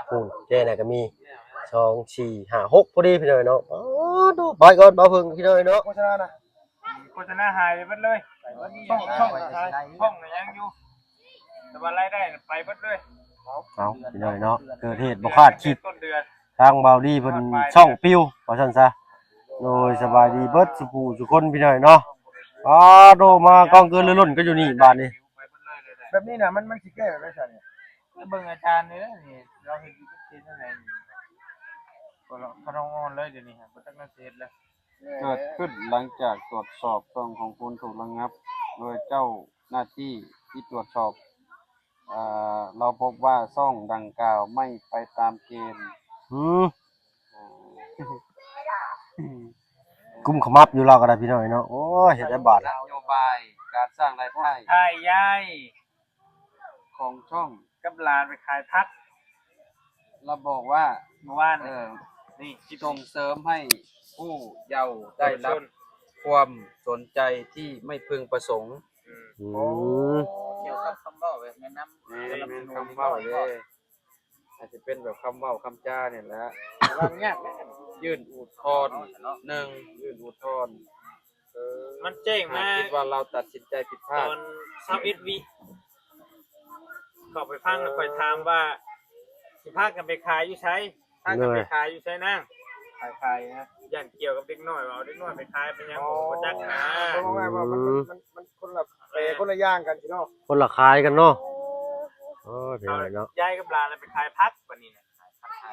ໂອ້ ແຈນະກໍມີ ສອງ ສີ່ ຫ້າ ຫົກ ພໍດີພີ່ນ້ອງເນາະ. ອໍ ໄປກ່ອນ ບ່າວເພິ່ງ ພີ່ນ້ອງເນາະ. ໂຄສະນານະ ໂຄສະນາຫາຍໄປເບິດເລີຍ. ຊ່ອງ ຊ່ອງ ຊ່ອງຍັງຢູ່ ແຕ່ວ່າລາຍໄດ້ໄປເບິດເລີຍ. ເອົາ ພີ່ນ້ອງເນາະ ເກີດເຫດບໍ່ຄາດຄິດ ຕົ້ນເດືອນ ທາງບ່າວດີເພິ່ນຊ່ອງປິວວ່າຊັ້ນຊະ. ໂດຍ ສະບາຍດີເບິດສູ່ຜູ້ສູ່ຄົນ ພີ່ນ້ອງເນາະ. ອາໂດ ມາກອງເກີນເຫຼືອລົ້ນກັນຢູ່ນີ້ບາດນີ້. ແບບນີ້ນະ ມັນ ມັນຊິແກ້ແບບໃດຊັ້ນນີ້? ເບິ່ງອາຈານນີ້ແຫຼະນີ້ ລາວເຮັດຢູ່ເປັນຈັ່ງໃດນີ້. ກໍລະ ຂະນອງອ່ອນເລີຍ ດຽວນີ້ບໍ່ຈັກແນວຊິເຮັດແລ້ວ. ເກີດຂຶ້ນຫຼັງຈາກຕວດສອບຊ່ອງຂອງຄຸນຖືກລະງັບໂດຍເຈົ້າໜ້າທີ່ທີ່ຕວດສອບ ເອີ ລາວພົບວ່າຊ່ອງດັ່ງກ່າວໄມ່ໄປຕາມເກນ. ອືມ ອ່າ ກຸມຂະໝັບຢູ່ລາວກໍໄດ້ພີ່ນ້ອງເນາະ. ໂອ້ຍ ເຮັດໄດ້ບາດ ນະໂຍບາຍການສ້າງລາຍໄດ້ ຖ່າຍຍາຍ ຂອງຊ່ອງກັບຫຼານໄປຂາຍຜັກ ລະບອກວ່າ ເມື່ອວານ ເອີ ນີ້ ສົ່ງເສີມໃຫ້ຜູ້ເຍົາໄດ້ຮັບຄວາມສົນໃຈທີ່ໄມ່ເພິ່ງປະສົງ. ອືມ ໂອ້ ກ່ຽວກັບຄຳເວົ້າແບບແນະນຳ ແມ່ນ ແມ່ນຄຳເວົ້າເດ້ ອາດຈະເປັນແບບຄຳເວົ້າຄຳຈານີ້ແຫຼະ. ລະຫວ່າງຍາກເດ້ ຍື່ນອຸດທອນ ເນາະ ໜຶ່ງ ຍື່ນອຸດທອນ. ເອີ ມັນແຈ້ງມາ ຄິດວ່າລາວຕັດສິນໃຈຜິດພາດ ຕອນຊາວເອັດວິ ເຂົ້າໄປຟັງ ຂ້ອຍຖາມວ່າ ຊິພາກັນໄປຂາຍຢູ່ໃສ? ພາກັນໄປຂາຍຢູ່ໃສນາງ? ຂາຍ ຂາຍນະ ຢ້ານກ່ຽວກັບເດັກນ້ອຍ ວ່າເອົາເດັກນ້ອຍໄປຂາຍໄປຫຍັງ ໂອ້ ບໍ່ຈັກນະ. ເພາະວ່າມັນ ມັນ ມັນຄົນລະ ເອີ ຄົນລະຢ່າງກັນຊິເນາະ ຄົນລະຂາຍກັນເນາະ. ໂອ້ຍ ເປັນຫຍັງເນາະ ຍາຍກັບຫຼານລະໄປຂາຍຜັກບາດນີ້ນະ.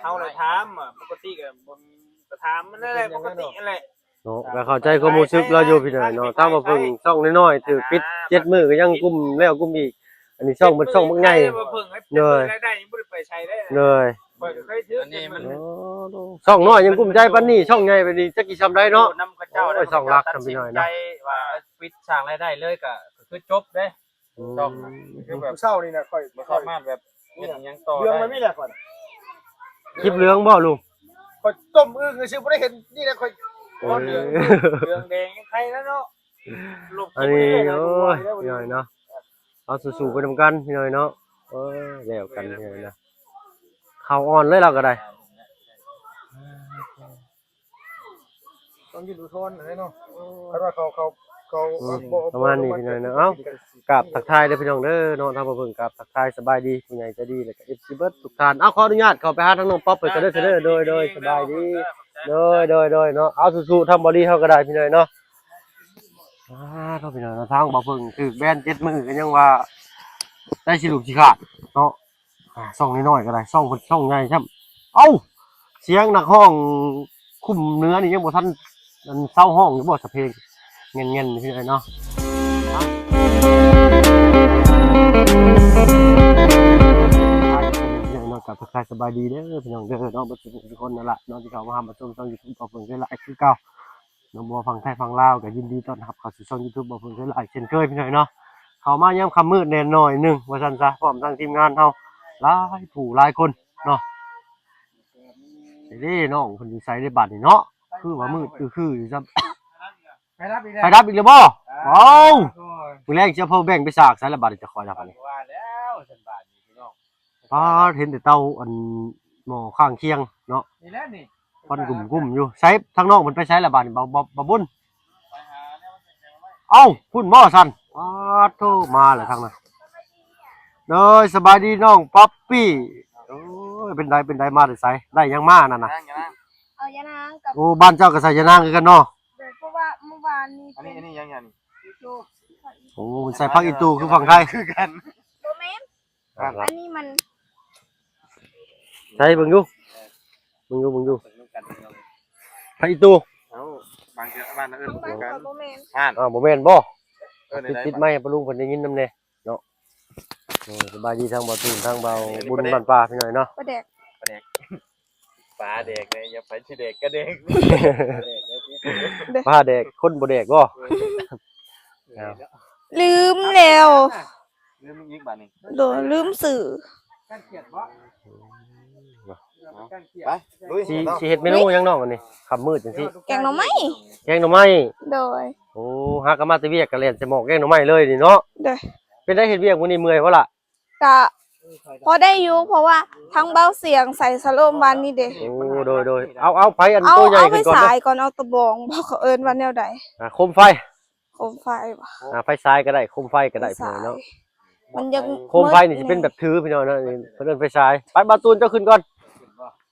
ເຮົາລະຖາມ ປົກກະຕິກໍບໍ່ມີ ກໍຖາມມັນນັ້ນແຫຼະ ປົກກະຕິຫັ້ນແຫຼະເນາະ. ກໍເຂົ້າໃຈຄວາມຮູ້ສຶກລາວຢູ່ພີ່ນ້ອງເນາະ. ທາງບ່າວເພິ່ງຊ່ອງນ້ອຍໆ ຖືກປິດເຈັດມື້ກໍຍັງກຸ້ມແລ້ວກຸ້ມອີກ. ອັນນີ້ຊ່ອງເພິ່ນຊ່ອງບັກໃຫຍ່ ໂດຍ ລາຍໄດ້ຍັງບໍ່ໄດ້ໄປໃສເດ້. ໂດຍ ຂ້ອຍກໍເຄີຍຖືກ ອັນນີ້ມັນ ໂອ້ ຊ່ອງນ້ອຍຍັງກຸ້ມໃຈປານນີ້ ຊ່ອງໃຫຍ່ປານນີ້ຈັກຊິຊ່ຳໃດເນາະ. ໂອ້ ຊ່ອງຫຼັກນຳພີ່ນ້ອງເນາະ ວ່າປິດສ້າງລາຍໄດ້ເລີຍກໍ ກໍຄືຈົບເດ້. ອືມ ຕ້ອງ ຄືແບບ ມື້ເຊົ້ານີ້ນະ ຂ້ອຍ ບໍ່ສາມາດແບບເຮັດຫຍັງຕໍ່ໄດ້ ເລື່ອງມັນມີແຫຼະຂ້ອຍ ຄລິບເລື່ອງບໍ່ລຸງ? ຂ້ອຍຕົ້ມອຶ່ງຊື່ ບໍ່ໄດ້ເຫັນນີ້ແຫຼະ ຂ້ອຍ ເອີ ເຫຼືອງ ເຫຼືອງແດງຍັງໄຄແລ້ວເນາະ. ອັນນີ້ ໂອ້ຍ ພີ່ນ້ອງເນາະ ເຮົາສູ້ໆໄປນຳກັນພີ່ນ້ອງເນາະ. ເອີ ແລ້ວກັນພີ່ນ້ອງເນາະ ເຂົ້າອ່ອນເລີຍລາວກໍໄດ້. ຕ້ອງຍື່ນອຸດທອນເດ້ເນາະ ຄັນວ່າເຂົາ ເຂົາ ເຂົາ ອືມ ບໍ່ ປະມານນີ້ພີ່ນ້ອງເນາະ. ເອົ້າ ກາບທັກທາຍເດີພີ່ນ້ອງເດີເນາະ ທາງບ່າວເພິ່ງກາບທັກທາຍສະບາຍດີຜູ້ໃຫຍ່ໃຈດີ ແລ້ວກໍ ເອັຟຊີ ເບິດທຸກທ່ານ. ເອົາ ຂໍອະນຸຍາດເຂົ້າໄປຫາທາງນ້ອງປັອບເພິ່ນກ່ອນເດີ ໂດຍ ໂດຍ ສະບາຍດີ ໂດຍ ໂດຍ ໂດຍເນາະ. ເອົາ ສູ້ໆ ທາງບ່າວດີເຮົາກໍໄດ້ພີ່ນ້ອງເນາະ. ອ່າ ເນາະ ພີ່ນ້ອງເນາະ ທາງບ່າວເພິ່ງຖືກແບນເຈັດມື້ກໍຍັງວ່າໄດ້ຊິລູກຊິຂາດເນາະ. ອ່າ ຊ່ອງນ້ອຍໆກໍໄດ້ ຊ່ອງເພິ່ນຊ່ອງໃຫຍ່ຊ້ຳ. ເອົ້າ ສຽງນັກຮ້ອງຄຸ້ມເໜືອນີ້ຍັງບໍ່ທັນ ອັນ ເຊົາຮ້ອງຢູ່ບໍ່ ສະເພງແງ່ນໆ ພີ່ນ້ອງເນາະ. ພີ່ນ້ອງເນາະ ກໍທັກທາຍສະບາຍດີເດີພີ່ນ້ອງເດີເນາະ ເບິດທຸກຄົນນັ້ນລະເນາະ ທີ່ເຂົ້າມາຮັບມາຊົມຊ່ອງຢູທູບຂອງເພິ່ນຄືຫຼາຍຄືເກົ່າ. ນ້ອງບົວຝັ່ງໄທຝັ່ງລາວກໍຍິນດີຕ້ອນຮັບເຂົ້າສູ່ຊ່ອງຢູທູບຂອງເພິ່ນຄືຫຼາຍເຊັ່ນເຄີຍພີ່ນ້ອງເນາະ. ເຂົ້າມາຍາມຄ່ຳມືດແດ່ໜ້ອຍໜຶ່ງວ່າຊັ້ນຊະ ພ້ອມທັງທີມງານເຮົາຫຼາຍຜູ້ຫຼາຍຄົນເນາະ. ເດ້ ນ້ອງເພິ່ນຢູ່ໃສເດ້ບາດນີ້ເນາະ ຄືວ່າມືດຄືໆຢູ່ຊ້ຳ. ໄຟດັບອີກແລ້ວ ໄຟດັບອີກແລ້ວບໍ່? ອ້າວ ເອົ້າ ໂອ້ຍ ມື້ແລງຊິເອົາ power bank ໄປສາກໃສລະບາດນີ້ ຈະຄອຍນຳບາດນີ້. ວ່າແລ້ວຊັ້ນບາດນີ້ພີ່ນ້ອງ ປາດ ເຫັນແຕ່ເຕົາອັນໝໍ້ຂ້າງຄຽງເນາະ ນີ້ແຫຼະນີ້ ຄວັນກຸ້ມໆຢູ່. ໃສ ທາງນ້ອງເພິ່ນໄປໃສລະບາດນີ້ ບ່າວ ບ່າວ ບ່າວບຸນ? ເອົ້າ ພຸ້ນບໍ່ຊັ້ນ? ປາດໂທ້ ມາແລ້ວທາງນັ້ນ. ໂດຍ ສະບາຍດີນ້ອງປັອບປີ້. ໂອ້ຍ ເປັນໃດ ເປັນໃດ ມາແຕ່ໃສ ໄດ້ຫຍັງມານັ້ນນະ? ເອົາຢານາງກັບ ໂອ້ ບ້ານເຈົ້າກໍໃສ່ຢານາງຄືກັນເນາະ. ໂດຍ ເພາະວ່າມື້ວານນີ້ ອັນນີ້ ອັນນີ້ຫຍັງ ຫຍັງນີ້? ໂອ້ ມັນໃສ່ຜັກອີ່ຕູຄືຝັ່ງໄທ ຄືກັນ ບໍ່ແມ່ນ. ອ່າ ອັນນີ້ມັນ ໃສ່ເບິ່ງຢູ່ ເບິ່ງຢູ່ ເບິ່ງຢູ່ ເບິ່ງນຳກັນພີ່ນ້ອງ. ຜັກອີ່ຕູ ເອົ້າ ບາງເທື່ອບ້ານເອີ້ນບໍ່ຄືກັນ. ບໍ່ແມ່ນ ອ່າ ບໍ່ແມ່ນບໍ່? ເອີ ຕິດ ຕິດໄມໃຫ້ປ້າລຸງເພິ່ນໄດ້ຍິນນຳແດ່ເນາະ. ເອີ ສະບາຍດີທາງບ່າວຕູນ ທາງບ່າວບຸນບ້ານປ່າພີ່ນ້ອງເນາະ. ປາແດກ ປາແດກ ປາແດກເລີຍ ຢ່າໄປຊິແດກກະແດກ ປາແດກເລີຍຕິ ປາແດກ ຄົນບໍ່ແດກບໍ່? ເອີ ເອີ ລືມແລ້ວ ລືມອີກບາດນີ້ ໂດຍ ລືມຊື່. ໄປ ລຸຍ ຊິ ຊິເຮັດເມນູຫຍັງນ້ອງອັນນີ້ ຄ່ຳມືດຈັ່ງຊີ້? ແກງໜໍ່ໄມ້ ແກງໜໍ່ໄມ້ ໂດຍ. ໂອ້ ຫາກະມາແຕ່ວຽກກະແລ່ນໃສ່ໝໍ້ແກງໜໍ່ໄມ້ເລີຍນີ້ເນາະ. ໂດຍ ເປັນໃດເຮັດວຽກມື້ນີ້ເມື່ອຍບໍ່ລະ? ກະພໍໄດ້ຢູ່ ເພາະວ່າທາງເບົາສຽງໃສ່ສະໂລມວານນີ້ເດ້. ໂອ້ ໂດຍ ໂດຍ ເອົາ ເອົາໄຟອັນໂຕໃຫຍ່ຂຶ້ນກ່ອນເດີ. ເອົາໄຟສາຍກ່ອນ ເອົາຕະບອງ ບໍ່ ເຂົາເອີ້ນວ່າແນວໃດ? ອ່າ ໂຄມໄຟ. ໂຄມໄຟບໍ່? ອ່າ ໄຟສາຍກໍໄດ້ ໂຄມໄຟກໍໄດ້ ໄຟສາຍ ພີ່ນ້ອງເນາະ. ມັນຍັງ ໂຄມໄຟນີ້ຊິເປັນແບບຖື ພີ່ນ້ອງເນາະ ເພິ່ນເອີ້ນໄຟສາຍ. ໄປ ບ່າວຕູນ ເຈົ້າຂຶ້ນກ່ອນ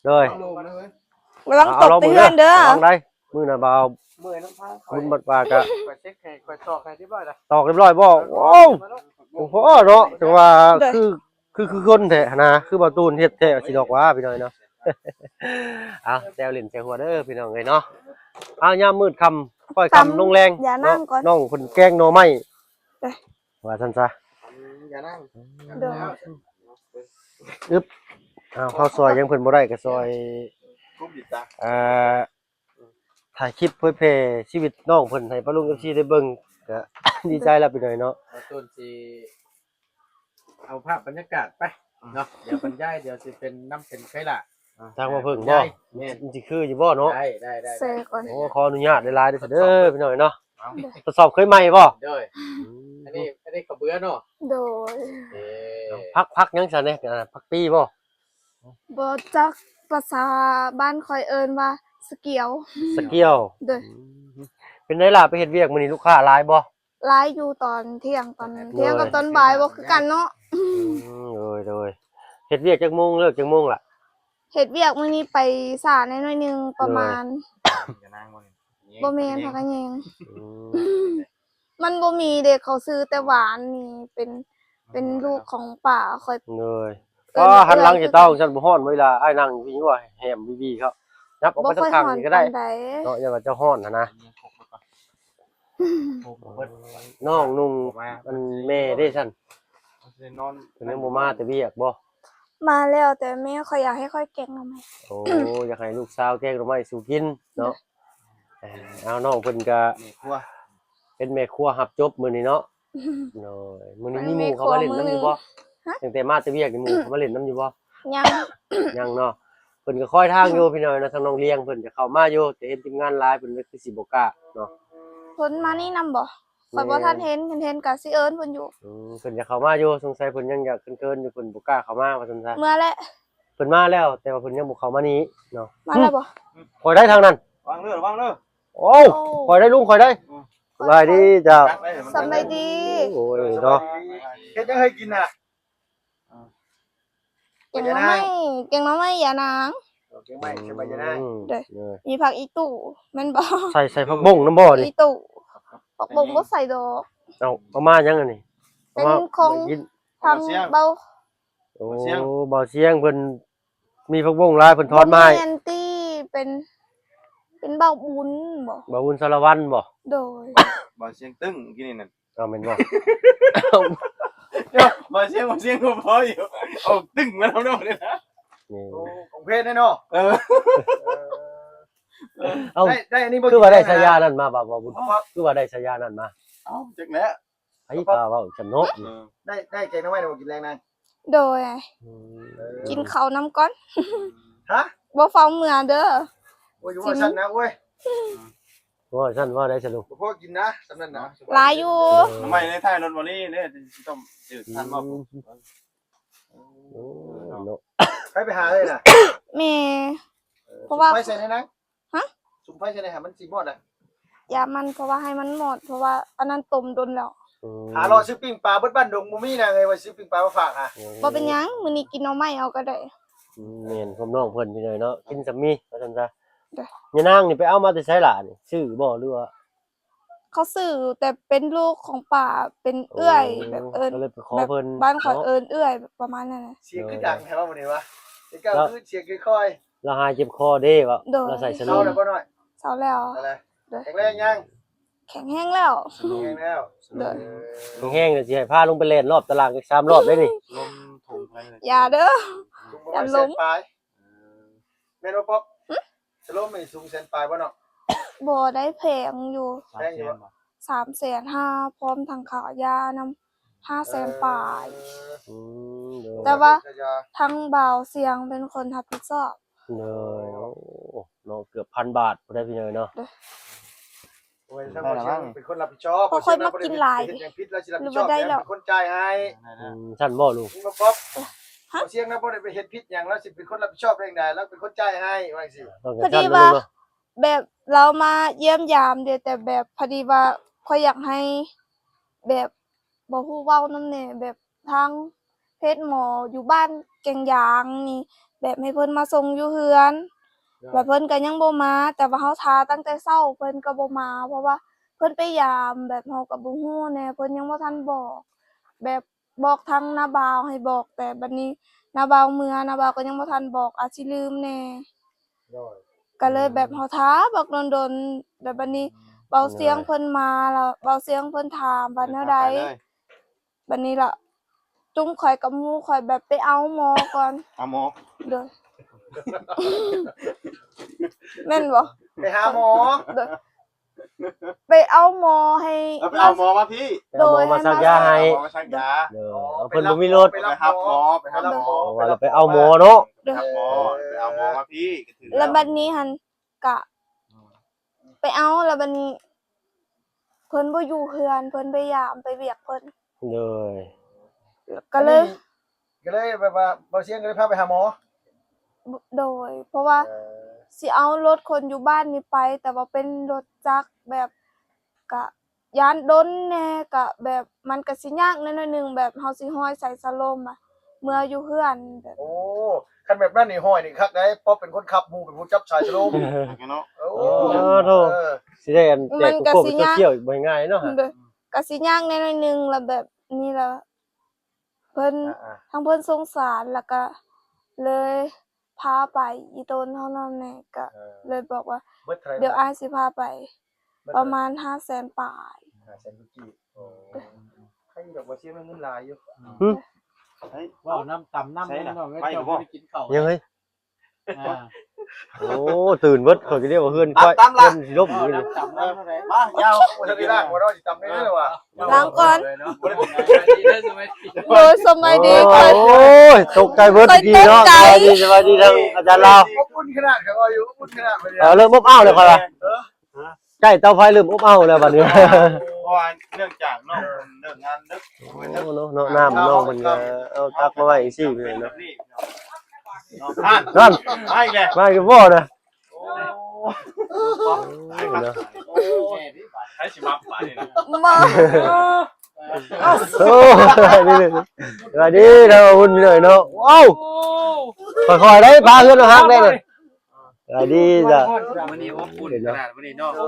ເດີ. ລະວັງຕົກແຕ່ເຮືອນເດີ. ລະວັງໄດ໋. ມື້ໜ້າບ່າວບຸນບັດວ່າກະ ຂ້ອຍເຊັກໃຫ້ ຂ້ອຍຕອກໃຫ້ຮຽບຮ້ອຍລະ. ຕອກຮຽບຮ້ອຍບໍ່? ໂອ້ ໂອ້ໂຫເນາະ ແຕ່ວ່າ ໂດຍ ຄື ຄື ຄືຄົນແທ້ຫັ້ນນະ ຄືບ່າວຕູນເຮັດແທ້ຊິດອກວ່າ ພີ່ນ້ອງເນາະ. ເອົາ ແຊວຫຼິ້ນແຊວຫົວເດີພີ່ນ້ອງເອີຍເນາະ. ເອົາ ຍາມມືດຄ່ຳ ຄ່ອຍຄ່ຳລົງແລງ ຢານາງ ເນາະ ກ່ອນ ນ້ອງເພິ່ນແກງໜໍ່ໄມ້ ເອີ ວ່າຊັ້ນຊະ ອືມ ຢານາງ ໂດຍ ອຶບ ເອົາ ເຮົາຊ່ອຍຫຍັງເພິ່ນບໍ່ໄດ້ກໍຊ່ອຍ ເອີ ຖ່າຍຄລິບເຜີຍແຜ່ຊີວິດນ້ອງເພິ່ນໃຫ້ປ້າລຸງ ເອັຟຊີ ໄດ້ເບິ່ງ ກະດີໃຈແລ້ວໄປໜ້ອຍເນາະ. ບ່າວຕູນຊິເອົາພາບບັນຍາກາດໄປເນາະ ດຽວບັນຍາຍ ດຽວຊິເປັນນຳເປັນໄຄລະ ທາງບ່າວເພິ່ງບໍ່? ແມ່ນ ມັນຊິຄືຢູ່ບໍ່ເນາະ? ໄດ້ ໄດ້ ໄດ້ ແຊກ່ອນ. ໂອ້ ຂໍອະນຸຍາດຫຼາຍໆເດີ ເດີພີ່ນ້ອງເນາະ. ເອົາ ທົດສອບເຄີຍໃໝ່ບໍ່? ໂດຍ ອືມ ອັນນີ້ ອັນນີ້ເຂົ້າເບືອເນາະ. ໂດຍ ເອີ ຜັກ ຜັກຫຍັງຊັ້ນເດ້? ຜັກປີບໍ່? ບໍ່ຈັກ ພາສາບ້ານຂ້ອຍເອີ້ນວ່າສະກຽວ. ສະກຽວ ໂດຍ. ອືມ ເປັນໄດລະ ໄປເຮັດວຽກມື້ນີ້ ລູກຄ້າຫຼາຍບໍ່? ຫຼາຍຢູ່ຕອນທ່ຽງ ຕອນທ່ຽງກັບຕອນບ່າຍບໍ່ຄືກັນເນາະ. ອືມ ໂດຍ ໂດຍ. ເຮັດວຽກຈັກໂມງ ເລີກຈັກໂມງລະ? ເຮັດວຽກມື້ນີ້ໄປຊ້າແດ່ໜ້ອຍໜຶ່ງ ປະມານ ໂດຍ ບໍ່ແມ່ນ ຜັກກະແຍງ. ອືມ ມັນບໍ່ມີເດ້ ເຂົາຊື້ແຕ່ຫວານນີ້ ເປັນ ເປັນລູກຂອງປ້າຂ້ອຍ. ໂດຍ ເອີ້ນ ອໍ ຫັນຫຼັງຈະເຕົາຊັ້ນບໍ່ຮ້ອນເວລາອ້າຍນັ່ງຢູ່ພີ້ວ່າແຮມບີໆ ເຂົາ ຍັບອອກໄປທາງຂ້າງນີ້ກໍໄດ້ເນາະ ຢ່າວ່າຈະຮ້ອນຫັ້ນນະ. ນ້ອງນຸ່ງ ອັນແມ່ເດ້ຊັ້ນ ເພິ່ນຍັງບໍ່ມາແຕ່ວຽກບໍ່? ມາແລ້ວ ແຕ່ແມ່ຂ້ອຍຢາກໃຫ້ຂ້ອຍແກງໜໍ່ໄມ້. ໂອ້ ຢາກໃຫ້ລູກສາວແກງໜໍ່ໄມ້ສູ່ກິນເນາະ. ເອີ ເອົາ ນ້ອງເພິ່ນກະແມ່ຄົວ ເປັນແມ່ຄົວຮັບຈົບມື້ນີ້ເນາະ. ໂດຍ ມື້ນີ້ມີໝູ່ເຂົ້າມາຫຼິ້ນນຳຢູ່ບໍ່? ຮະ? ຕັ້ງແຕ່ມາແຕ່ວຽກນີ້ ໝູ່ເຂົ້າມາຫຼິ້ນນຳຢູ່ບໍ່? ຍັງ ຍັງເນາະ. ເພິ່ນກໍຄອຍທາງຢູ່ພີ່ນ້ອງເນາະ ທາງນ້ອງລຽງເພິ່ນຈະເຂົ້າມາຢູ່ ແຕ່ເຫັນທີມງານຫຼາຍເພິ່ນກໍຄືຊິບໍ່ກ້າເນາະ. ເພິ່ນມານີ້ນຳບໍ່? ຂ້ອຍບໍ່ທັນເຫັນ ເຫັນ ເຫັນກະຊິເອີ້ນເພິ່ນຢູ່. ອືມ ເພິ່ນຈະເຂົ້າມາຢູ່ ສົງໄສເພິ່ນຍັງຢາກເຂີນໆຢູ່ ເພິ່ນບໍ່ກ້າເຂົ້າມາວ່າຊັ້ນຊະ. ເມືອແລ້ວ ເພິ່ນມາແລ້ວ ແຕ່ວ່າເພິ່ນຍັງບໍ່ເຂົ້າມານີ້ເນາະ. ມາແລ້ວບໍ່? ອືມ ຂ້ອຍໄດ້ທາງນັ້ນ ວາງເດີ ວາງເດີ. ໂອ້ ຂ້ອຍໄດ້ລຸງ ຂ້ອຍໄດ້. ອືມ ສະບາຍດີເຈົ້າ. ສະບາຍດີ. ໂອ້ຍເນາະ ເຮັດຫຍັງໃຫ້ກິນນະ? ແກງໜໍ່ໄມ້ ແກງໜໍ່ໄມ້ຢານາງ. ເອີ ແກງໜໍ່ໄມ້ ອືມ ແກງໜໍ່ໄມ້ຢານາງ. ໂດຍ ໂດຍ. ມີຜັກອີ່ຕູ່ແມ່ນບໍ່? ໃສ່ ໃສ່ຜັກບົ້ງນຳບໍ່ນີ້? ອີ່ຕູ່ ຜັກບົ້ງບໍ່ໃສ່ດອກ. ເອົາ ເອົາມາຫຍັງອັນນີ້? ເປັນຂອງທາງເບົາ. ໂອ້ ບ່າວຊຽງເພິ່ນມີຜັກບົ້ງຫຼາຍ ເພິ່ນທອນມາໃຫ້. ບໍ່ແມ່ນຕິ ເປັນ ເປັນບ່າວບຸນບໍ່? ບ່າວບຸນສາລະວັນບໍ່? ໂດຍ. ບ່າວຊຽງຕຶ້ງກີ້ນີ້ນັ້ນ. ເອົາແມ່ນບໍ່? ເອົາ ມາຊຽງ ມາຊຽງກໍພໍຢູ່ ເອົາຕຶ້ງມານຳເນາະ. ນີ້ ໂອ້ ຂອງເພດເນາະ. ເອີ ເອີ ເອົາ ໄດ້ ໄດ້ອັນນີ້ບໍ່? ຄືວ່າໄດ້ສາຍານັ້ນມາ ບ່າວ ບ່າວບຸນ ຄືວ່າໄດ້ສາຍານັ້ນມາ? ເອົ້າ ຈັກແຫຼະ ໃຜກໍເວົ້າຊັ້ນເນາະ. ເອີ ໄດ້ ໄດ້ແກງໜໍ່ໄມ້ບໍ່ກິນແລງນະ? ໂດຍ. ອືມ ກິນເຂົ້ານຳກ່ອນ. ຮະ? ບໍ່ຟ້າວເມືອເດີ. ໂອ້ຍ ຢ່າເວົ້າຊັ້ນນະ ໂອ້ຍ. ເວົ້າຊັ້ນເວົ້າໄດ້ຊັ້ນລູກ ບໍ່ພໍກິນນະ ສ່ຳນັ້ນນະ. ຫຼາຍຢູ່. ເອີ ໜໍ່ໄມ້ໃນທ້າຍລົດບໍ່ນີ້ເດ້ ຊິຕົ້ມຈືດທັນບໍ່? ອືມ ໂອ້ເນາະ ໃຜໄປຫາເອີຍນະ? ແມ່. ເອີ ເພາະວ່າ ສຸມໄຟໃສ່ໃນນັ້ນ. ຮະ? ສຸມໄຟໃສ່ໃນຫັ້ນ ມັນຊິມອດນະ. ຢ່າມັນ ເພາະວ່າໃຫ້ມັນມອດ ເພາະວ່າອັນນັ້ນຕົ້ມດົນແລ້ວ. ອືມ ຫາເລາະຊື້ປີ້ງປາເບິດບ້ານດົງ ບໍ່ມີນະເອີຍ ວ່າຊື້ປີ້ງປາມາຝາກຫາ. ອືມ ບໍ່ເປັນຫຍັງ ມື້ນີ້ກິນໜໍ່ໄມ້ເອົາກໍໄດ້. ອືມ ແມ່ນ ພວກນ້ອງເພິ່ນພີ່ນ້ອງເນາະ ກິນສ່ຳມີວ່າຊັ້ນຊະ. ໂດຍ. ຍານາງນີ້ໄປເອົາມາແຕ່ໃສລະນີ້? ຊື້ບໍ່ ຫຼືວ່າ? ເຂົາຊື້ ແຕ່ເປັນລູກຂອງປ້າ ເປັນເອື້ອຍ. ໂອ້ ແບບເອີ້ນ ກໍເລີຍໄປຂໍເພິ່ນ ແບບບ້ານຂ້ອຍເອີ້ນເອື້ອຍ ແບບປະມານນັ້ນນະ. ສຽງຄືດັງແທ້ວະມື້ນີ້ວະ? ແຕ່ເກົ່າຄືສຽງຄ່ອຍໆ. ລາວຫາຍເຈັບຄໍເດ້ວະ. ໂດຍ. ລາວໃສ່ສະໂລມ. ເຊົາແລ້ວບໍ່ນ້ອຍ? ເຊົາແລ້ວ. ໂດຍ. ແຂງແຮງຍັງ? ແຂງແຮງແລ້ວ. ແຂງແຮງແລ້ວ. ໂດຍ. ແຂງແຮງແລ້ວ ຊິໃຫ້ພາລົງໄປແລ່ນລອບຕະຫຼາງຈັກສາມລອບໄດ໋ນີ້. ລົມຖົງໄປເລີຍ. ຢ່າເດີ ຢ້ານລົມ. ແມ່ນບໍ່ປອກ? ຫຶ? ສະໂລມນີ້ສູງແສນປາຍບໍ່ເນາະ? ບໍ່ໄດ້ ແພງຢູ່. ແພງຢູ່ບໍ່? ສາມແສນຫ້າ ພ້ອມທັງຄ່າຢານຳ ຫ້າແສນປາຍ. ເອີ ອືມ ໂດຍ. ແຕ່ວ່າທາງບ່າວຊຽງເປັນຄົນຮັບຜິດຊອບ. ໂດຍ. ໂອ້ ເນາະ ເກືອບພັນບາດພຸ້ນໃດ໋ພີ່ນ້ອງເນາະ. ໂດຍ. ໂອ້ຍ ທາງບ່າວຊຽງເປັນຄົນຮັບຜິດຊອບ. ເພາະຂ້ອຍມັກກິນຫຼາຍ ເຮັດຫຍັງຜິດລາວຊິຮັບຜິດຊອບ ຫຼືວ່າໄດ້ແລ້ວ ເປັນຄົນຈ່າຍໃຫ້. ອືມ ຊັ້ນບໍ່ລຸງ? ບໍ່ ບ່າວຊຽງນະບໍ່ໄດ້ໄປເຮັດຜິດຫຍັງ ລາວຊິເປັນຄົນຮັບຜິດຊອບເອງໄດ໋ ລາວເປັນຄົນຈ່າຍໃຫ້ ວ່າຈັ່ງຊີ້. ພໍດີວ່າ ແບບລາວມາຢ້ຽມຢາມເດ້ ແຕ່ແບບພໍດີວ່າຂ້ອຍຢາກໃຫ້ແບບ ບໍ່ຮູ້ເວົ້ານຳແດ່ ແບບທາງເພດໝໍຢູ່ບ້ານແກ່ງຢາງນີ້ ແບບໃຫ້ເພິ່ນມາສົ່ງຢູ່ເຮືອນ ແລ້ວເພິ່ນກໍຍັງບໍ່ມາ ແຕ່ວ່າເຮົາຖ້າຕັ້ງແຕ່ເຊົ້າ ເພິ່ນກໍບໍ່ມາ ເພາະວ່າເພິ່ນໄປຢາມ ແບບເຮົາກໍບໍ່ຮູ້ແດ່ ເພິ່ນຍັງບໍ່ທັນບອກ ແບບ ບອກທາງນ້າບ່າວໃຫ້ບອກ ແຕ່ບັດນີ້ນ້າບ່າວເມືອ ນ້າບ່າວກໍຍັງບໍ່ທັນບອກ ອາດຊິລືມແດ່. ໂດຍ ກໍເລີຍແບບເຮົາຖ້າບັກດົນໆ ແລ້ວບັດນີ້ ອືມ ບ່າວຊຽງເພິ່ນມາ ແລ້ວບ່າວຊຽງເພິ່ນຖາມວ່າແນວໃດ ບັດນີ້ລະ ຈຸ້ມຂ້ອຍກັບໝູ່ຂ້ອຍແບບໄປເອົາໝໍກ່ອນ ເອົາໝໍ ໂດຍ ແມ່ນບໍ່? ໄປຫາໝໍ ໂດຍ ໄປເອົາໝໍໃຫ້ ເອົາ ໄປເອົາໝໍມາພີ້ ໂດຍ ເອົາໝໍມາສັກຢາໃຫ້ ໃຫ້ມາ ເອົາໝໍມາສັກຢາ ໂດຍ ອໍ ເພິ່ນບໍ່ມີລົດ ໄປຮັບໝໍ ໄປຮັບໝໍ ເພາະວ່າໄປເອົາໝໍເນາະ ໄປຮັບໝໍ ໄປເອົາໝໍມາພີ້ ກໍຖືກແລ້ວ ແລ້ວບັດນີ້ຫັ້ນກະ ອືມ ໄປເອົາ ແລ້ວບັດນີ້ ເພິ່ນບໍ່ຢູ່ເຮືອນ ເພິ່ນໄປຢາມໄປວຽກເພິ່ນ ໂດຍ ກໍເລີຍ ກໍເລີຍແບບວ່າບ່າວຊຽງກໍເລີຍພາໄປຫາໝໍ ໂດຍ ເພາະວ່າ ເອີ ຊິເອົາລົດຄົນຢູ່ບ້ານນີ້ໄປ ແຕ່ວ່າເປັນລົດຈັກ ແບບກະຢ້ານດົນແດ່ ກະແບບມັນກະຊິຍາກແດ່ໜ້ອຍໜຶ່ງ ແບບເຮົາຊິຫ້ອຍໃສ່ສະໂລມ ເມືອຢູ່ເຮືອນແບບ ໂອ້ ຄັນແບບນັ້ນນີ້ຫ້ອຍນີ້ຄັກໄດ໋ ເພາະເປັນຄົນຂັບ ໝູ່ເປັນຜູ້ຈັບສາຍສະໂລມ ເນາະ ໂອ້ ໂອ້ ໂທ້ ເອີ ຊິໄດ້ອັນແຈກໂຄກໂຊຊຽວອີກບໍ່ງ່າຍເນາະ ໂດຍ ກະຊິຍາກແດ່ໜ້ອຍໜຶ່ງ ລະແບບນີ້ລະ ເພິ່ນ ອ່າໆ ທາງເພິ່ນສົງສານ ແລ້ວກະເລີຍພາໄປ ອີ່ຕົນເຮົານັ້ນແຫຼະ ກະ ເອີ ເລີຍບອກວ່າ ເບິດເທົ່າໃດ ດຽວອ້າຍຊິພາໄປ ເບິດເທົ່າໃດ ປະມານຫ້າແສນປາຍ ຫ້າແສນກວ່າກີບ ໂອ້ ໃຄດອກ ບ່າວຊຽງເງິນຫຼາຍຢູ່ ຫຶ ເວົ້ານຳຕຳນຳ ໃສ່ລະ ນ້ອງເອີຍ ໄປ ເຈົ້າບໍ່ໄດ້ກິນເຂົ້າ ຍັງເຮີ້ຍ ອ່າ ໂອ້ ຕື່ນເບິດ ຂ້ອຍກໍເລີຍວ່າເຮືອນຂ້ອຍ ຕຳລະ ເຮືອນຊິລົ້ມຢູ່ນີ້ ຕຳລະ ມາ ຍາວ ບໍ່ທັນໄດ້ລ້າງບໍ່ເນາະ ຊິຕຳໄດ້ເດີວ່າ ລ້າງກ່ອນ ໂດຍ ສະບາຍດີ ໂອ້ຍ ຕົກໃຈເບິດ ຕະກີ້ເນາະ ສະບາຍດີ ສະບາຍດີ ທາງອາຈານລາວ ອົບອຸ່ນຂະໜາດ ຂ້ອຍວ່າຢູ່ ອົບອຸ່ນຂະໜາດ ເອີ ເລີ່ມອົບອ້າວແລ້ວຂ້ອຍວ່າ ເອີ ໃກ້ເຕົາໄຟເລີ່ມອົບອ້າວແລ້ວບັດນີ້ ເພາະວ່າເນື່ອງຈາກນ້ອງເພິ່ນເລີກງານເດິກ ໂອ້ ເນາະ ນ້ຳນ້ອງເພິ່ນກໍເອົາຕັກມາໄວ້ຈັ່ງຊີ້ເນາະ ນັ້ນ ມາອີກແລ້ວ ມາອີກແລ້ວບໍ່ນະ ໂອ້ ຕາຍລະ ໃຜຊິມາປານນີ້ນະ ມາ ໂອ້ ນີ້ ສະບາຍດີເນາະ ອຸ່ນພີ່ນ້ອງເນາະ ວ້າວ ຄ່ອຍໆໄດ໋ ພາເຮືອນເຮົາຮັກໄດ໋ນະ ສະບາຍດີຈ້າ ມື້ນີ້ອົບອຸ່ນຂະໜາດມື້ນີ້ເນາະ ອ່າ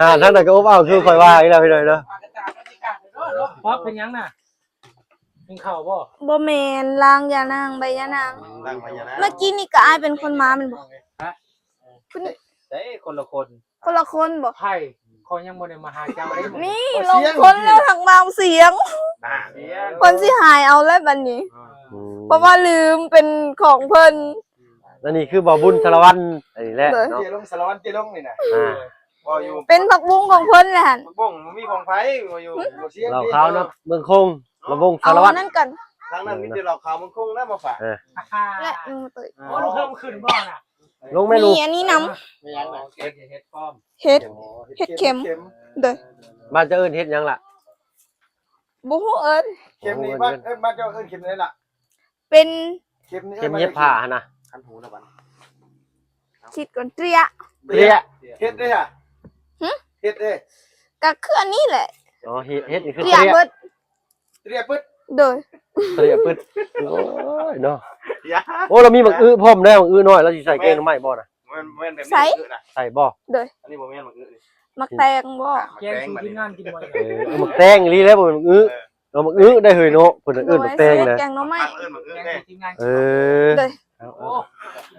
ທາງນັ້ນກໍອົບອ້າວຄືຂ້ອຍວ່ານີ້ລະພີ່ນ້ອງເນາະ ປັບເປັນຫຍັງນະ ກິນເຂົ້າບໍ່? ບໍ່ແມ່ນ ລ້າງຢານາງ ໃບຢານາງ ລ້າງໃບຢານາງ ເມື່ອກີ້ນີ້ກໍອ້າຍເປັນຄົນມາແມ່ນບໍ່? ຮະ? ຜູ້ນີ້ ໃສ ຄົນລະຄົນ ຄົນລະຄົນບໍ່? ໃຜ? ຂ້ອຍຍັງບໍ່ໄດ້ມາຫາເຈົ້າເດ້ ນີ້ລົງຄົນແລ້ວທາງບ່າວຊຽງ ເພິ່ນຊິຫາຍເອົາແລ້ວບັດນີ້ ອືມ ເພາະວ່າລືມເປັນຂອງເພິ່ນ ອັນນີ້ຄືບ່າວບຸນສາລະວັນ ອັນນີ້ແຫຼະເນາະ ເຈ້ລົງສາລະວັນ ເຈ້ລົງນີ້ນະ ອ່າ ເວົ້າຢູ່ ເປັນຜັກບຸ້ງຂອງເພິ່ນແຫຼະຫັ້ນ ຜັກບຸ້ງບໍ່ມີຂອງໃຜ ເວົ້າຢູ່ ເຫຼົ້າຂາວນຳເມືອງຄົງ ລຳວົງສາລະວັນ ເອົານັ້ນກ່ອນ ທາງນັ້ນມີແຕ່ເຫຼົ້າຂາວເມືອງຄົງນະມາຝາກ ເອີ ແລະ ອືມ ເອີ ເອົາລົງເຮືອມຂຶ້ນບໍ່ນະ? ລົງແມ່ລູກ ມີອັນນີ້ນຳ ມີຫຍັງນະ? ເຫັດ ເຫັດປ້ອມ ເຫັດ ອໍ ເຫັດເຂັມ ເຫັດເຂັມ ໂດຍ ບ້ານເຈົ້າເອີ້ນເຫັດຫຍັງລະ? ບໍ່ຮູ້ເອີ້ນ ເຂັມນີ້ ໂອ້ ບ້ານ ເອີ້ນ ເອີ້ນ ບ້ານເຈົ້າເອີ້ນເຂັມໃດລະ? ເປັນ ເຂັມນີ້ ເຂັມເຢັບຜ້າຫັ້ນນະ ຄັນຫູລະບັດ ຄິດກ່ອນ ເຕຣຍ ເຕຣຍ ເຫັດເດ້ຫະ? ຫຶ? ເຫັດເດ້ ກະຄືອັນນີ້ແຫຼະ ອໍ ເຫັດ ເຫັດນີ້ຄືເຕຣຍ ເຕຣຍເບິດ ເຕຣຍປຶດ ໂດຍ ເຕຣຍປຶດ ໂອ້ຍເນາະ ໂອ້ ລະມີໝາກອຶພ້ອມເດ້ ໝາກອຶນ້ອຍ ລະຊິໃສ່ແກງໜໍ່ໄມ້ບໍ່ນະ? ແມ່ນ ແມ່ນແບບນີ້ ໃສ່ ໝາກອຶນະ ໃສ່ບໍ່? ໂດຍ ອັນນີ້ບໍ່ແມ່ນໝາກອະນີ້ ໝາກແຕງບໍ່? ແກງສູ່ທີມງານກິນບໍ່? ເອີ ໝາກແຕງອີ່ຫຼີແຫຼະ ບໍ່ແມ່ນໝາກອຶ ເອົາໝາກອຶໄດ້ເຮີ້ຍເນາະ ເພິ່ນເອີ້ນໝາກແຕງນະ ແກງໜໍ່ໄມ້ ເອີ ເອີ ໂດຍ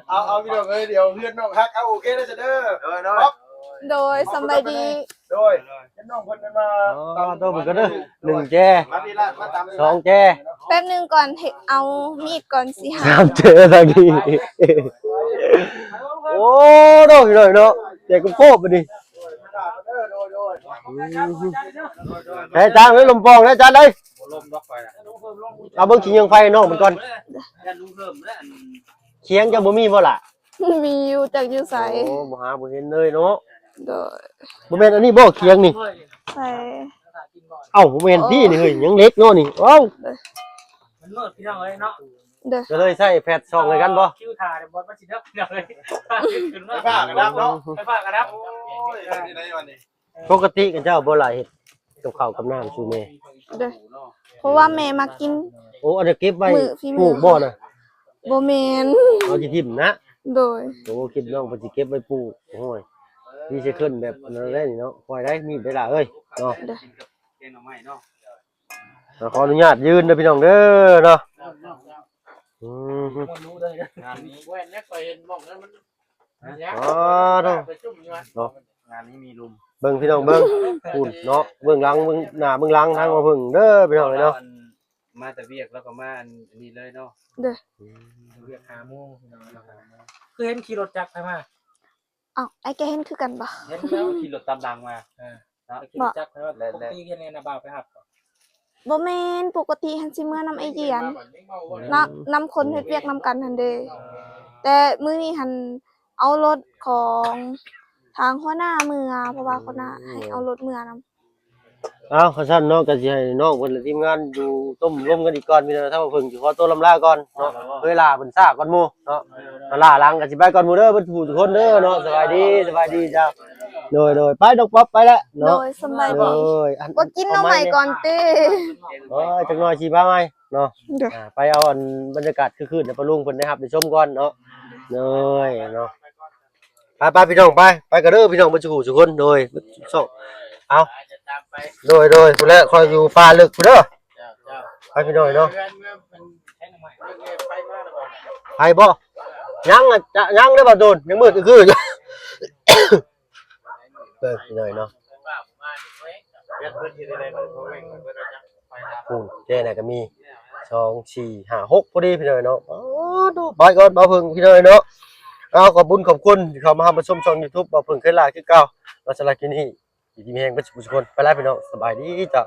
ເອົາ ເອົາ ເອົາ ພີ່ນ້ອງເອີຍ ດຽວເຮືອນນ້ອງຮັກ ເອົາ ໂອເຄເດີ ເດີເນາະ ໂດຍ ສະບາຍດີ ໂດຍ ເຫັນນ້ອງເພິ່ນມາ ອໍ ຕຳ ໂດຍ ເພິ່ນກໍເດີ ໜຶ່ງແຈ ມາພີ່ລະ ມາຕຳ ສອງແຈ ແປັບໜຶ່ງກ່ອນ ເຮັດ ເອົາມີດກ່ອນຊິຫາ ສາມແຈ ທາງນີ້ ໂອ້ ໂດຍ ໂດຍເນາະ ແຈກໂຄບບັດນີ້ ເດີ ໂດຍ ໂດຍ ອືມ ໃຫ້ຈານລົມປ່ອງເດີ ຈານເດີ ບໍ່ລົມດອກຂ້ອຍນະ ເອົາເບິ່ງຂີ້ເຫຍື້ອງໄຟໃຫ້ນ້ອງເພິ່ນກ່ອນ ຢ້ານລຸງເພີ່ມເດີ ອັນ ຂຽງເຈົ້າບໍ່ມີບໍ່ລະ? ມີຢູ່ ຈັກຢູ່ໃສ ໂອ້ ບໍ່ຫາບໍ່ເຫັນເລີຍເນາະ ໂດຍ ບໍ່ແມ່ນອັນນີ້ບໍ່ ຄຽງນີ້? ໃສ່ ເອົ້າ ບໍ່ແມ່ນຕິນີ້ເຮີ້ຍ ຍັງເລັກເນາະນີ້. ເອົ້າ ມັນມືດພີ່ນ້ອງເອີຍເນາະ. ໂດຍ ກໍເລີຍໃຊ້ແຟດສ່ອງໃຫ້ກັນບໍ່? ຄິວຖ້າບໍ່ ມັນຊິເດີພີ່ນ້ອງເອີຍ. ໄຟຟ້າກໍດັບເນາະ ໄຟຟ້າກໍດັບ. ໂອ້ຍ ເຮັດໄດ້ບັດນີ້. ປົກກະຕິກໍເຈົ້າບໍ່ຫຼາຍເຮັດກັບເຂົ້າກັບນ້ຳສູ່ແມ່? ໂດຍ ເພາະວ່າແມ່ມັກກິນ. ໂອ້ ອັນນັ້ນເກັບໄວ້ ມື້ ປູກບໍ່ນະ? ບໍ່ແມ່ນ ເອົາຊິຖິ້ມນະ. ໂດຍ ໂອ້ ຄິດນ້ອງເພິ່ນຊິເກັບໄວ້ປູກ. ໂອ້ຍ ມີໄຊເຄິນແບບນັ້ນແຫຼະນີ້ເນາະ. ຄ່ອຍໄດ້ມີດໄດ້ຫຼາເອີຍເນາະ. ໂດຍ ຂໍອະນຸຍາດຢືນເດີພີ່ນ້ອງເດີເນາະ. ອືມ ງານນີ້ ບໍ່ເຫັນແລ້ວ ຂ້ອຍເຫັນໝ່ອງນັ້ນມັນ ອໍ ໂທ້ ເນາະ ງານນີ້ມີລົມ. ເບິ່ງພີ່ນ້ອງເບິ່ງ ພຸ້ນເນາະ ເບື້ອງຫຼັງ ເບື້ອງໜ້າ ເບື້ອງຫຼັງທາງບ່າວເພິ່ງເດີພີ່ນ້ອງເອີຍເນາະ. ມາແຕ່ວຽກແລ້ວກໍມາອັນ ອັນນີ້ເລີຍເນາະ. ໂດຍ ອືມ ວຽກຫ້າໂມງພີ່ນ້ອງເນາະ. ຄືເຫັນຂີ່ລົດຈັກໄປມາ? ເອົ້າ ອ້າຍກໍເຫັນຄືກັນບໍ່? ເຫັນແລ້ວ ຂີ່ລົດຕາມຫຼັງມາ. ເອີ ເນາະ ຂີ່ລົດຈັກໄປມາ. ແລ້ວ ປົກກະຕິເຫັນແມ່ນບ່າວໄປຮັບບໍ່? ບໍ່ແມ່ນ ປົກກະຕິຫັ້ນຊິເມືອນຳອ້າຍຢຽນ ນຳ ນຳຄົນເຮັດວຽກນຳກັນຫັ້ນເດ້. ແຕ່ມື້ນີ້ຫັ້ນເອົາລົດຂອງທາງຫົວໜ້າເມືອ ເພາະວ່າຫົວໜ້າໃຫ້ເອົາລົດເມືອນຳ. ເອົ້າ ຄັນຊັ້ນເນາະ ກໍຊິໃຫ້ນ້ອງເພິ່ນ ແລະ ທີມງານຢູ່ຕົ້ມລົມກັນອີກກ່ອນ ພີ່ນ້ອງ. ທາງບ່າວເພິ່ງຊິຂໍຕົວລຳລາກ່ອນເນາະ ເວລາເພິ່ນຊ້າກ່ອນໝູ່ເນາະ. ລາຫຼັງກໍຊິໄປກ່ອນໝູ່ເດີ ເບິດຜູ້ທຸກຄົນເດີເນາະ. ສະບາຍດີ ສະບາຍດີເຈົ້າ. ໂດຍ ໂດຍ ໄປນ້ອງປັອບ ໄປແລ້ວເນາະ. ໂດຍ ສະບາຍດີ. ໂດຍ ອັນ ບໍ່ກິນໜໍ່ໄມ້ກ່ອນຕິ? ໂອ້ຍ ຈັກໜ້ອຍຊິມາໃໝ່ເນາະ. ໂດຍ ອ່າ ໄປເອົາອັນບັນຍາກາດຄືຄືນໃຫ້ປ້າລຸງເພິ່ນໄດ້ຮັບໄດ້ຊົມກ່ອນເນາະ. ໂດຍເນາະ ໄປໆ ພີ່ນ້ອງ ໄປ ໄປກັນເດີພີ່ນ້ອງ ເບິດສູ່ຜູ້ສູ່ຄົນ. ໂດຍ ເອົາ ໂດຍ ໂດຍ ພຸ້ນແຫຼະ ຂ້ອຍຢູ່ປ່າເລິກພຸ້ນເດີ. ໄປພີ່ນ້ອງເນາະ. ໄປບໍ່? ຍັງ ຍັງເດີບ່າວໂດນ ຍັງມືດຄືຢູ່. ເບິ່ງພີ່ນ້ອງເນາະ ພຸ້ນ ແຈນະກໍມີ ສອງ ສີ່ ຫ້າ ຫົກ ພໍດີພີ່ນ້ອງເນາະ. ອໍ ໂດ ໄປກ່ອນບ່າວເພິ່ງພີ່ນ້ອງເນາະ. ເອົາ ຂອບຄຸນຂອບຄຸນທີ່ເຂົ້າມາຮັບມາຊົມຊ່ອງ YouTube ບ່າວເພິ່ງເຄີຍຫຼາຍຄືເກົ່າ. ແລ້ວສຳລັບຄລິບນີ້ ຢູ່ດີມີແຮງເບິດສູ່ຜູ້ສູ່ຄົນ ໄປລະພີ່ນ້ອງ ສະບາຍດີເຈົ້າ.